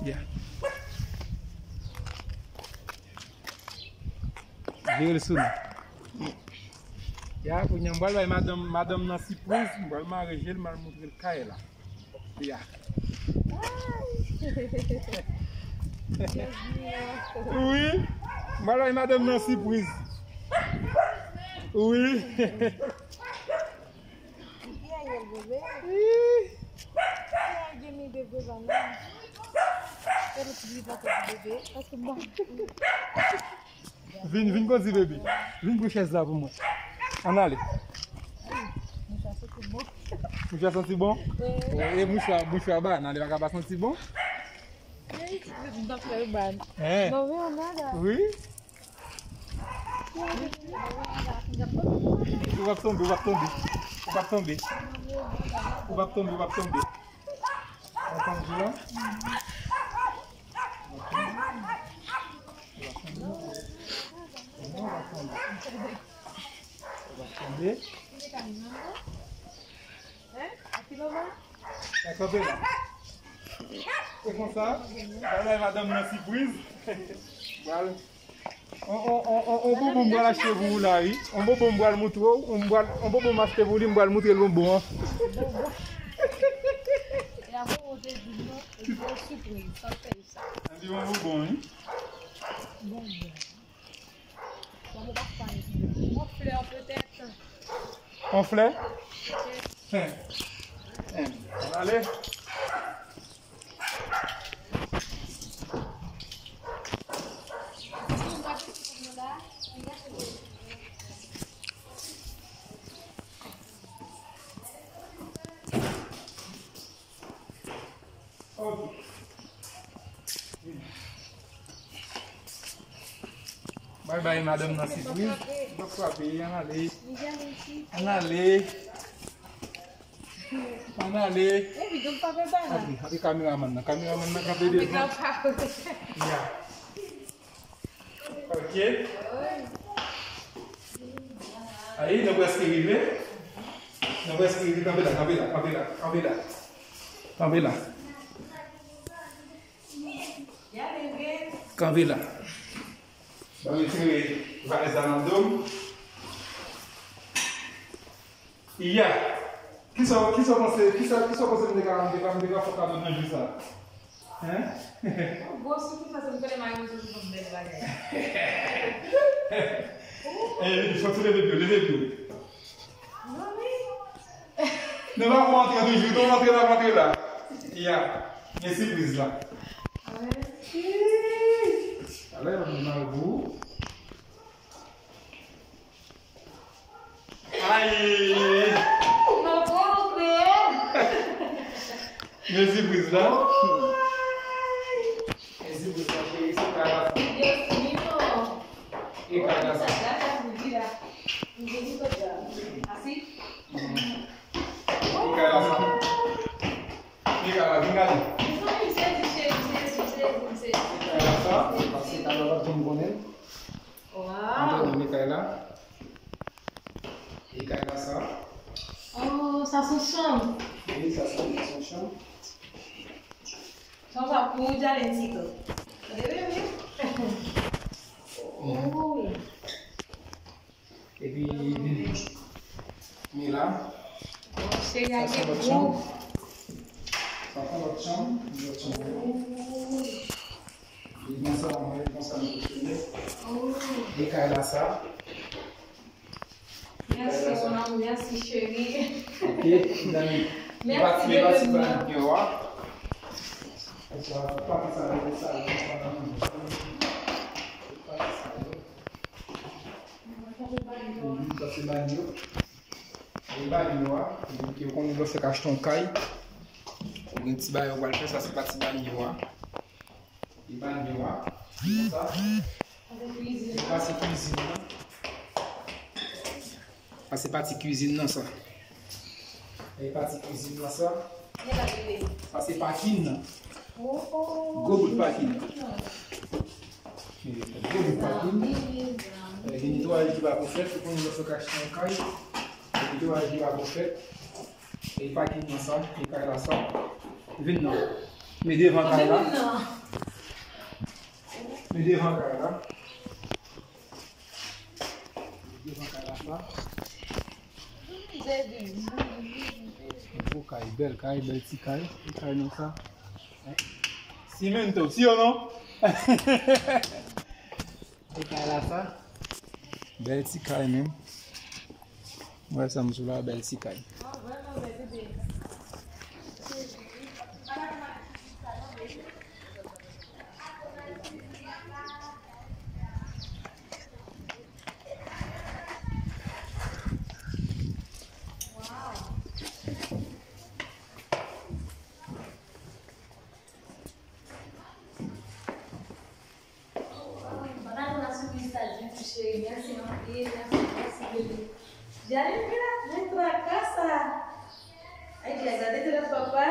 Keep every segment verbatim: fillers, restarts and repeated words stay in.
Ya. Vire l sou nou. Ya, kounye a m pral bay madanm, madanm nan sipriz, m pral mare je l, m al montre l kay la. Ya. Wi, m pral bay madanm nan sipriz. Wi. Ki a ye l, bebe? Ki a ye mi bebe, ba non? Fè nou ti bebe, paske bon. Vin, vin kondui bebe. Vin pran chèz la pou mwen. Ann ale. Mouchwa santi bon. Mouchwa santi bon? E, e mouchwa, mouchwa ba, ann ale, pa ka pa santi bon? Wi, m t ap fè l ba. Hein? Non, men ann ale. Wi. Ou p ap tonbe, ou p ap tonbe. Ou p ap tonbe. Ou p ap tonbe, ou p ap tonbe. Ou ap tonbe la? Ou ap tonbe. Ou ap tonbe. Hein? A kilomèt? Sa kanpe la. E konsa, bagay madanm nan sipriz. Pral. On, on, on, on, on bonbon m pral achte pou ou la, wi. On bonbon m pral montre w, on pral, on bonbon m achte pou li, m pral montre l bonbon an. E a bonbon te di non, e se yon sipriz, sa l fè sa. Ann di on bonbon, wi. Bonbon. Bon, mwen pa fè anyen. On flè, petèt. On flè? Petèt. Hen. Hen. Ale. Ok. Bye bye, madanm nan sipriz. L ap frape, ann ale. Ann ale. Ann ale. Epi, donk, pa fè bagay. Api, api kameramann nan. Kameramann nan kanpe devan. Ya. Ok. Ayi, nou prèske rive. Nou prèske rive. Kanpe la, kanpe la, kanpe la, kanpe la. Kanpe la. Kanpe la. Ban m retire valèz la nan do m. Ya. Kisa, kisa w panse, kisa, kisa w panse m te ka, m te ka, m te ka fè kado nan jou sa? Hein? Yon gwo sipriz, paske m konnen mari m toujou ban m bèl bagay. Eh, soti, leve pye w, leve pye w. Non, men. Nou pa pou antre toujou, nou antre la, antre la. Ya. Men sipriz la. Mèsi. Talè, m ap demare pou ou. Ay! Mwen pa antre. Men sipriz la. Men sipriz la, cheri, se kay la sa. Yes, mi non. E kay la sa. Asi. E kay la sa. E kay la, vin gade. Mezanmi, sezi, sezi, sezi, sezi, sezi. E kay la sa, paske kay la pa t janm konnen. Waw. Antre nan kay la. E kay la sa. Oh, sa se yon chanm. Wi, sa se yon chanm. Chanm sa pou Jalen Tito. Tande, bebe? Oh. Epi, men la. Cheri a gen gou. Sa se lòt chanm. Sa se lòt chanm. Lòt chanm. Epi, konsa, mwen, konsa, nou fonksyone. E kay la sa. Mèsi, mon amour. Mèsi, cheri. Ok, zanmi. Mèsi, bebe. Pati, pati, pati, pati, pati sa yo, sa yo, sa yo. Pati sa yo. Sa se banyo. E banyo a, donk, ou konnen lè w fèk achte yon kay, ou gen ti bagay ou pral fè, sa se pati banyo a. E banyo a, konsa. E pati kwizin nan. Sa se pati kwizin nan, sa. E pati kwizin nan, sa. Sa se pakin nan. Gwo bout pakin. Gwo bout pakin. E, gen netwayaj ki pa ko fèt, ou konnen lè w fèk achte yon kay, gen netwayaj ki pa ko fèt. E pakin nan sa, e kay la sa. Vin non. Men devan kay la. Men devan kay la. Devan kay la sa. Gwo kay, bèl kay, bèl ti kay. Ti kay nou sa. Cimento, si ou non? Ti kay la sa. Bèl ti kay menm. Wè sa m sou la, bèl ti kay. Mèsi anpil, mèsi, mèsi, bebe. Janine, vin la, vin traka sa. Ay, gade, gade, papa.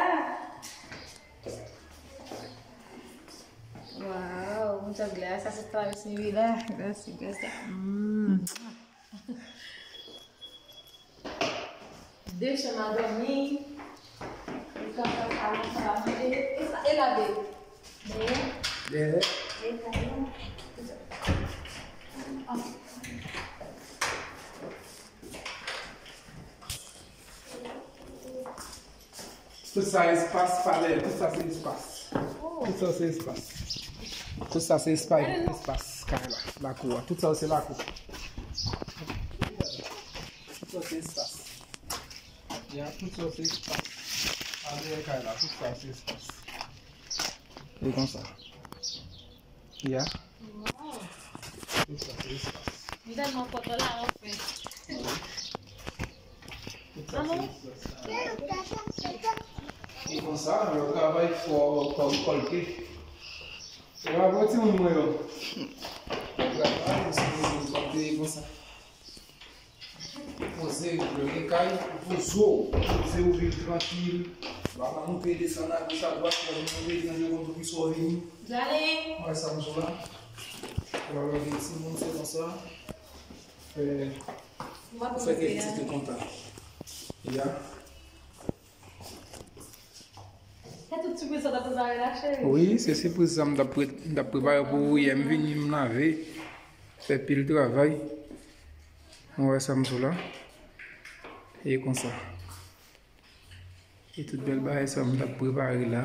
Waw, muchas gracias, esta vez mi vida. Gracias, gracias. Mm. De chanm a dòmi. Li ka fè salon, sa va manje. E sa, e lave. Dèyè. Dèyè. E sa, e sa. Tout sa espas, pa dèyè, tout sa se espas. Tout sa se espas. Tout sa se espas, espas kay la, lakou a. Tout sa se lakou. Tout sa se espas. Ya, tout sa se espas. Pa dèyè kay la, tout sa se espas. E konsa. Ya. Wow. Tout sa se espas. M tèlman kontan la, anfen. Tout sa se espas. E konsa, lè w travay, fò kò w kòlte. E pa pou timoun mwen yo. Lè w travay, ou sipoze w kòlte konsa. Poze, lè w gen kay, ou poze w, poze w, viv trankil. Pa nan monte desann agoch adwat, lè w monte etranje konn pou ki sa w vini. Dale. Wè sa m sou la. Lè w gen timoun, se konsa. Fè, fè kèk ti tou kontan. Ya. Se tout sipriz sa w t ap prepare la, cheri? Wi, se sipriz sa m t ap pre-, m t ap prepare pou ou yè. M vini, m lave. Fè pil travay. Ou wè sa m sou la. E konsa. E tout bèl bagay sa m t ap prepare la.